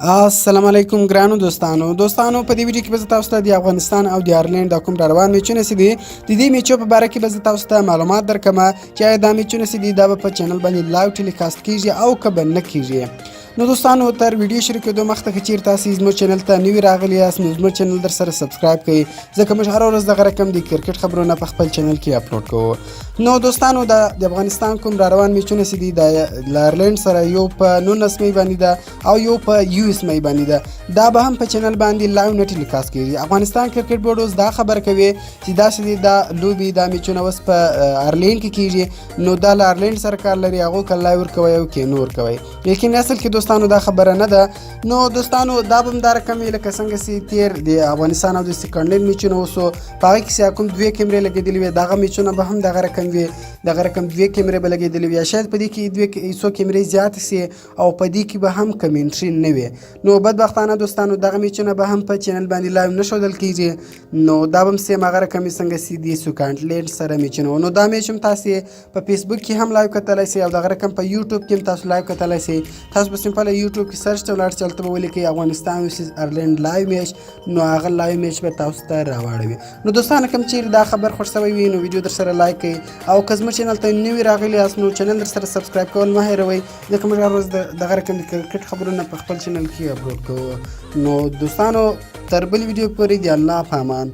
السلام علیکم ګرانو دوستانو. دوستانو، په دې ویډیو کې به زه تاسو ته د افغانستان او د آیرلینډ د کوم روان میچونه سي دي، د دې میچو په باره کې به زه تاسو ته معلومات درکم چې آیا دا میچونه سي دي، دا به په چینل باندې live telecast کیږي او که به نه کیږي. نو دوستانو، تر ویډیو شروع کېدو مخته که چیرې تاسو زموږ چینل ته نوي راغلي یاست، نو زموږ چینل در سره subscribe کړئ، ځکه موږ هره ورځ دغه رقم د کرکټ خبرونه په خپل چینل کې اپلوډ کوو. نو دوستانو، دا د افغانستان کوم را روان میچونه سي دي، د آیرلینډ سره یو په 19 مې باندې ده او یو په 21 مې باندې ده، دا به هم په چینل باندې live نه telecast کیږي. افغانستان کرکټ بورډ اوس دا خبر کوي چې دا سي دا لوبي، دا میچونه اوس په آیرلینډ کې کیږي، نو دا له آیرلینډ سره کار لري، هغه که live ورکوي او کې نور کوي، لیکن اصل کې دوستانو دا خبره نه ده. نو دوستانو، دا به هم دا رقم وي لکه څنګه چې تیر د افغانستان او د سکاټلند میچونه وسو، په هغه کې چې کوم دوې کیمرې لګېدلې وې، دغه میچونه به هم دغه رقم وي، دغه رقم دوې کیمرې به لګېدلې وي. شاید په دې کې دوې څو کیمرې زیاتې سي او په دې کې به هم commentary نه وي. نو بدبختانه دوستانو، دغه میچونه به هم په چینل باندې live نه ښودل کیږي. نو دا به هم same هغه رقم وي څنګه چې د سکاټلند سره میچونه. نو دا میچ هم تاسې په فیسبوک کې هم live کتلی سئ او دغه رقم په یوټیوب کې هم تاسو live کتلی سئ. تاسو به simple یوټیوب کې search ته ولاړ شئ، هلته به ولیکئ "افغانستان versus ایرلند live match"، نو هغه live match به تاسو ته راواړوي. نو دوستانو، کوم چیرې دا خبر خوښ شوی وي، نو ویډیو در سره like کړئ او که زموږ چینل ته نوي راغلي یاست، نو چینل در سره subscribe کول مه هېروئ، ځکه موږ هر ورځ دغه رقم د کرکټ خبرونه په خپل چینل کې اپلوډ کوو. نو دوستانو، تر بل ویډیو پورې د الله په امان.